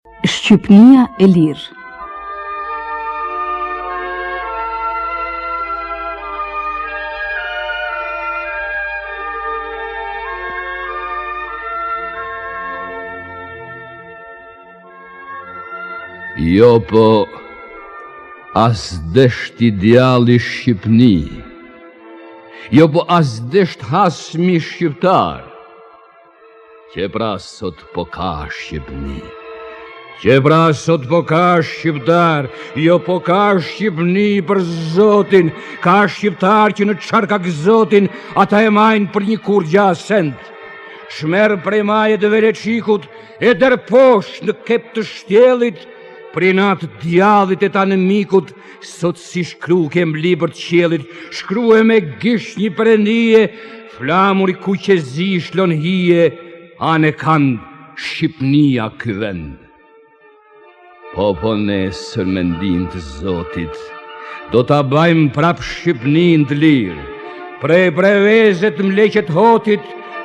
Shqypnia e lirë. Jo po as deshti djalli Shqipni Jo po as desht hasmi shqiptar Qe pra sot po ka Shqipni Qe pra sot po ka shqiptar Jo po ka Shqipni për zotin Ka shqiptar që në çarkak zotin Ata e majnë për një kurgja send Ç'merr prej maje të Veleçikut E der poshtë në kep të shtjellit Për inat djallit e t'anmikut Sot si shkruke n'libër të qiellit, shkrue me gisht një perëndie, flamuri kuq e zi shlon hije, anë e kand Shqipnia ky vend. Po po nesër me ndihmë të Zotit, do ta bajmë prap Shqipninë të lirë, prej Prevezet n'Mleqe të Hotit,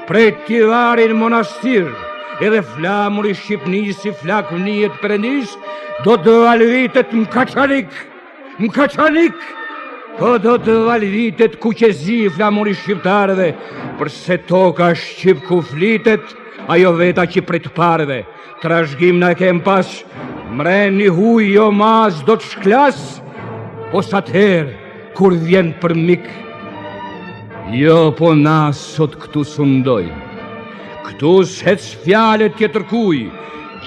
prej Tivarit n'Monastir, edhe flamuri i Shqipnisë si flakë vnije të Perëndisë, do të valvitet në Kaçanik, në Kaçanik, po do të valvitet kuqezi flamuri i shqiptarëve, përse toka shqip ku flitet, ajo veta që prej të parëve, trashëgim na e kem pas, mren i huj jo ma s'do të shklas, pos atëherë, kur vjen për mik, jo po na sot këtu sundojmë, këtu s'hec fjalë e tjetërkuj,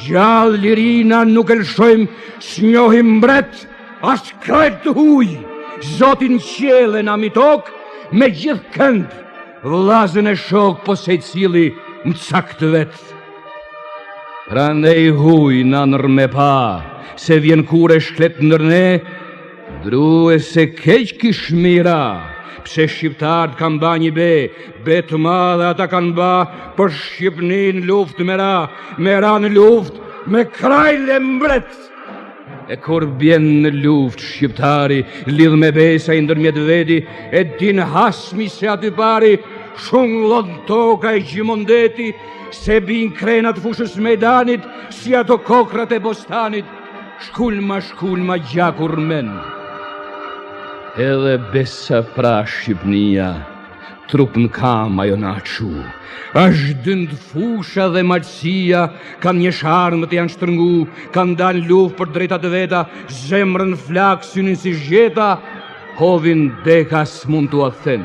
gjallë lirinë nuk e lëshojmë, s'njohim mbret, as krajl të huj, Zoti n'qiell e na mi tokë, me gjithkënd, vllazën e shokë po sejcili në cak të vet. Prandej huj n'andërr me pa, se vjen kur e shklet ndër ne, Drue se keq kish me i ra, pse shqiptarët kanë ba një be, be të madhe ata kanë ba për Shqipninë luftë me ra, me ra në luftë me krajl e mbret. E kur bjen në luftë shqiptari, lidh me besë ai ndërmjet vedi, e din hasmi se aty pari, shungllon toka e gjimon deti, se bin krenat fushës mejdanit, si ato kokrat e bostanit, Shkulma, shkulma gjaku rrëmben Edhe besa pra Shqipnia Trup në kam ajo na çu Ashtë dynd fusha dhe malësia Kanë njesh armët janë shtërngu Kanë dalë luftë për drejtat e veta Zemrën flakë synin si zhjeta Hovin deka s'mund t'ua then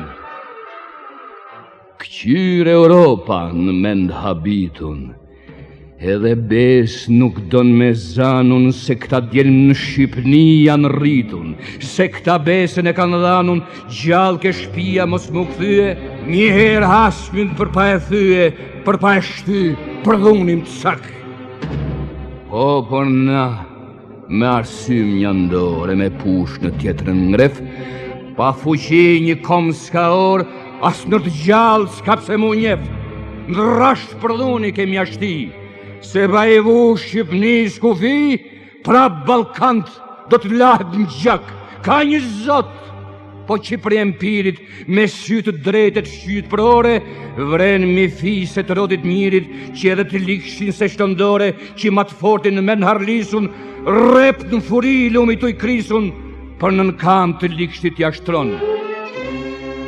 Këqyr Europa në mend habitun, edhe besë nuk don me zanun se këta djelm në Shqipni janë rritun, se këta besën e kanë dhanun, gjallë ke shpia mos m'u kthye, një herë hasmin për pa e thye, për pa e shty, përdhunim të cak. Po, por na, Me arsym n'njanën dorë e me pushkë në tjetrën ngref, pa fuqi një kom s'ka orë, as nër të gjallë s'ka pse mu njef. Në rrasht përdhuni kemi ashti, se pa i vu Shqipnisë kufi, prap Ballkant do të lahet në gjak, ka një zot, Po që prej empirit, me sy të drejtë e të shqytë për ore, vren mi fise të rodit njirit, që edhe të ligshin s'e shton dore, që ma të fortin në men harlisun, rrep në furi lumi tuj krisun, për nën kam të ligshtit ja shtron.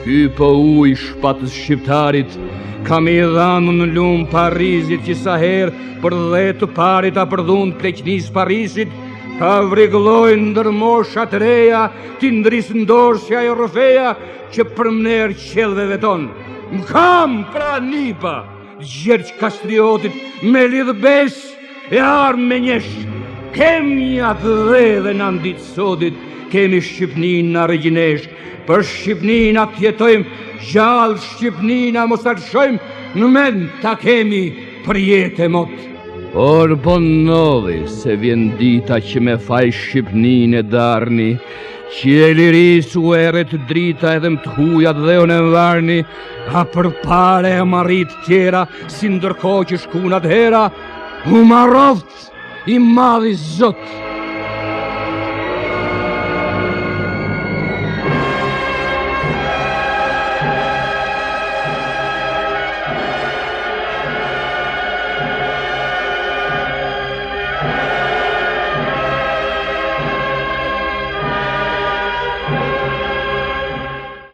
Ky po ujë shpatës shqiptarit, ka me i dhanë në lumë Parizit që sa herë për dhe të parit a për dhunë të pleqnisë Parisit, ta vrigllojnë ndër mosha të reja, T'i ndrisë në dorë si ajo rrëfeja që për mner qiellve veton. Më kam pra nipa, Gjergj Kastriotit me lidhë besë e armë me njesh. Kemi atdhe dhe na n'ditë sodit, kemi Shqipninë na regjinesh. Për Shqipninë na të jetojmë, gjallë Shqipninë na mos ta lëshojmë, në mend ta kemi për jetë e mot. Por po ndodhi se vjen dita që me faj Shqipninë e darni, që e lirisë u erret drita edhe më të hujat dheun e varni, a për pare e marri të tjera, si ndërkohë që shkun atëhera, u marroft i madhi zot.